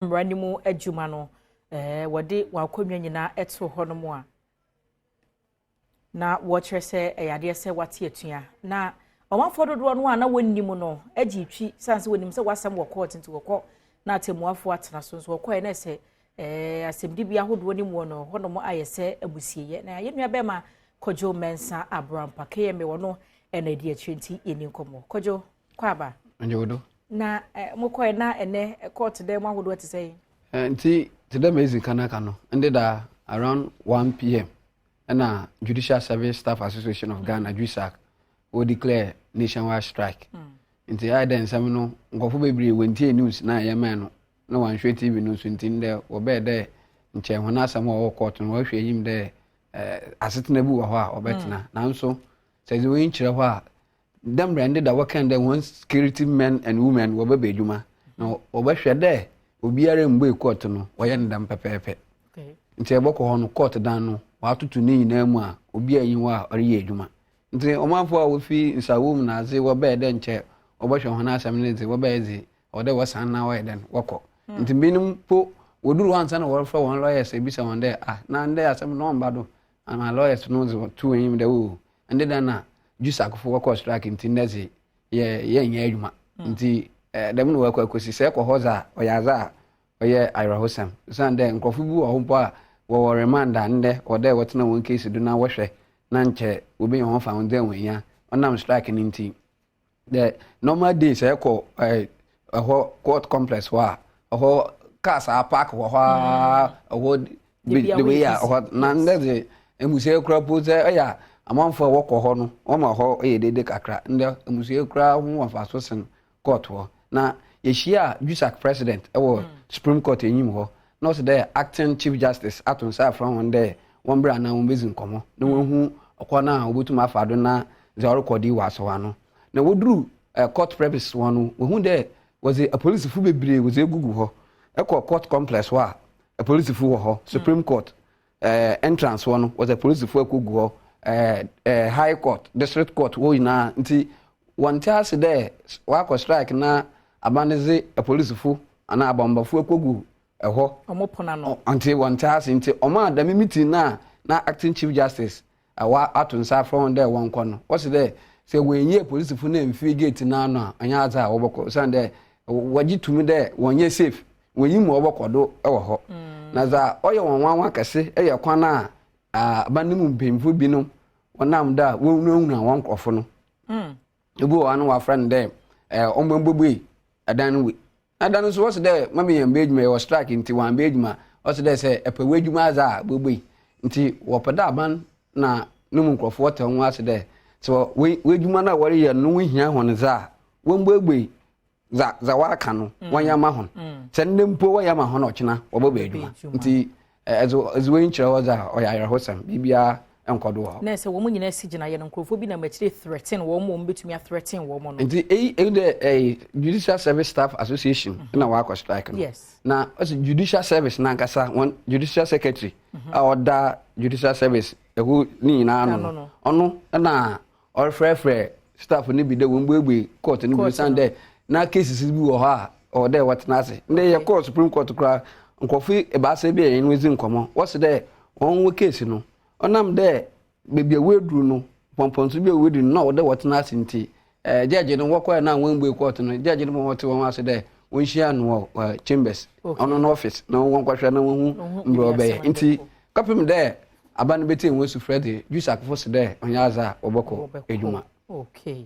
Mmara no mu adwuma no, wɔde wɔn akonnwa nyinaa too hɔnom a na wɔkyerɛ sɛ ɛyɛ adeɛ sɛ wate atua. Na ɔmanfoɔ dodoɔ no a na wɔnnim no gye twi sane sɛ wɔnim sɛ wasɛm wɔ kɔɔte nti wɔkɔ na atemmuafoɔ atena so nso wɔkɔɛ na ɛsɛ asɛmdibea ahodoɔ no mu no hɔnom ayɛ sɛ abusieyɛ. Na yɛn nua bɛrima Kwadwo Mensah Abrampa KMA wɔno ɛna ɛdi akyire nti yɛni nkɔmmɔ. Kwadwo, kɔ aba. Njodo. Na mokɔɛ na ɛnɛ court dan mu ahodoɔ te sɛ yi? Nti te dɛ mezi kan aka no, ndɛ da around 1 p.m. ɛna Judicial Service Staff Association of Ghana, JUSAG, wɔ declare nationwide strike. Nti ayɛ dɛ nsɛm no nkɔfo bebree wɔntie news na yɛmɛn no na wɔanhwɛ TV no nso, nti ndɛ wɔbɛyɛ dɛ nkyɛn hɔn asɛm a ɔwɔ court no wɔhwɛ enyim dɛ asetena bi wɔ hɔ a ɔbɛtena. Nanso sɛ dze wɔn kyerɛ hɔ a, dɛm mmerɛ ndeda wɔkɛn dɛ wɔn security men and women wɔbɛba adwuma na wɔbɛhwɛ dɛ obiara mbue court no, wɔyɛ no dɛm pɛpɛɛpɛ. Nti ɛbɔkɔ hɔ no, court dan no wɔatoto ne nyinaa mu a obiara nyi hɔ a ɔreyɛ adwuma. Nti ɔmanfoɔ a wofi nsawom na adze wɔbɛyɛ dɛ nkyɛ wɔbɛhwɛ hɔn asɛm no dze wɔbɛyɛ dze ɔwɔ dɛ wɔsan na wɔyɛ dɛn wɔkɔ. Nti binom po wɔduru hɔ ansa na wɔrefrɛ wɔn lawyers ebisa wɔn dɛ, ah, na ndɛ asɛm no ɔmba do ama lawyers no dze to wɔn enyim dɛ o, ndɛ da na JUSAGfo wɔkɔ strike nti ndɛ dze yɛ yɛnyɛ adwuma. Nti dɛm na wɔakɔ akɔsi sɛ ɛkɔ hɔ dze a, ɔyɛ adze a ɔyɛ awerɛhosɛm san dɛ nkurɔfo bi wɔ hɔ mpo a wɔwɔ remand a ndɛ wɔ dɛ wɔtena wɔn case do na wɔhwɛ na nkyɛ wɔbɛnya wɔn fa wɔn dɛ wɔn nya ɔnam strike no nti. The normal day sɛ ɛkɔ ɛhɔ court complex hɔ a, ɛhɔ cars a park wɔ hɔ a ɛhɔ de wei a ɛhɔ na ndɛ dze emusua kura po sɛ ɛyɛ a amanfoɔ a wɔkɔ hɔ no wɔma hɔ yɛ dede kakra. Ndɛ emusua kura ho wɔ mfaso sen court hɔ. Na yɛhyia JUSAG president ɛwɔ Supreme Court enyim hɔ na ɔsɛ dɛ acting Chief Justice ato nsa afra wɔn dɛ wɔn bere anaa wɔn bɛzi nkɔmɔ na wɔn hu ɔkwan a wɔbɛtum afa do na dza ɔrekɔ di wɔ asɔw ano. Na wɔduru court premises wɔn no, wɔhu dɛ wɔdze apolisifo bebree wɔdze egugu hɔ. Ɛkɔ court complex hɔ a, apolisifo wɔ hɔ. Supreme Court entrance hɔ no, wɔdze apolisifo akɔgu hɔ. ɛɛ ɛɛ High Court, District Court hɔ nyinaa. Nti wɔn te ase dɛ wakɔ strike na aban dze apolisifo anaa abɔnbɔfo akɔgu ɛhɔ. Ɔmo pono ano. Nti wɔn te ase. Nti ɔmo a dɛm meeting na na acting Chief Justice ɛwɔ ato nsa afrɛ wɔn dɛ wɔn kɔ no, wɔsi dɛ sɛ wɔnyi apolisifo no mfiri gate n'ano a, ɔnyɛ adze a wɔbɛkɔ san dɛ wɔgye tumi dɛ wɔnyɛ safe, wɔnyi mu wɔbɛkɔ do wɔ hɔ. Na dza ɔyɛ wɔn nwanwa kɛse yɛ kwan a aban no mu mpanyinfo binom wɔnam do a wɔnwunawuna wɔn nkorɔfo no. Ebi wɔ hɔ no, wɔafrɛ no dɛ ɔmo mbɔbue ɛdan no wi ɛdan no nso, wɔsi dɛ mami yɛn bɛ adwuma, yɛwɔ strike nti wɔn bɛ adwuma. Wɔsi dɛ sɛ ɛpɛ wɔ adwuma adze a bɔbue. Nti wɔpɛ dɛ aban na ne mu nkurɔfoɔ te ho ase dɛ sɛ wɔ adwuma no a wɔreyɛ no ho hia wɔn dze a, wɔmbuebue dza dza wɔaka no wɔnyɛ ama hɔn. Sɛ ndɛ mpo wɔyɛ ama hɔn, ɔkyena wɔbɛbɔ adwuma. Nti ɛdze ɛdze wɔn kyerɛ hɔ dze a, ɔyɛ ayerɛhosɛm, biribiara nkɔ do wɔ hɔ. Na sɛ wɔn nyinaa si gyinaeɛ no, nkurɔfoɔ bi nam akyire threaten wɔn, wɔn bɛtumi athreaten wɔn no. Nti eyi dɛ Judicial Service Staff Association na wɔakɔ strike no. Na ɔsɛ Judicial Service nankasa wɔn judicial secretary a ɔda Judicial Service ɛho ne nyinaa no, ɔno na ɔrefrɛfrɛ staff no bi dɛ wɔn buebue court no bi san dɛ na cases bi wɔ hɔ a ɔwɔ dɛ wɔtena ase. Ndɛ yɛ kɔɔ Supreme Court koraa, nkurɔfo ebaasa bi a yɛn wɔdzi nkɔmɔ, wɔsi dɛ wɔn wɔ case no ɔnam dɛ beebi a wɔaduru no, pɔmpɔnso bi a wɔaduru no na ɔwɔ dɛ wɔtena ase. Nti judge no wɔkɔɛ na wɔn bue court no, judge no ma wɔte wɔn ase dɛ wɔnhyia no wɔ chambers, ɔno no office, na wɔn kɔhwɛ na wɔn hu mbrɛ ɔbɛyɛ. Nti kɔpem dɛ aba no bɛtie wɔn sufrɛ de, JUSAGfo si dɛ ɔnyɛ adze a wɔbɛkɔ adwuma. Okay,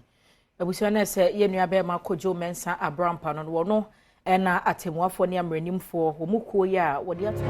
abusua, no sɛ yɛn nua bɛrima Kojo Mensah Abrampa no, wɔno ɛna atemmuafoɔ ne mmaranimfoɔ wɔn kuo yi a wɔde ato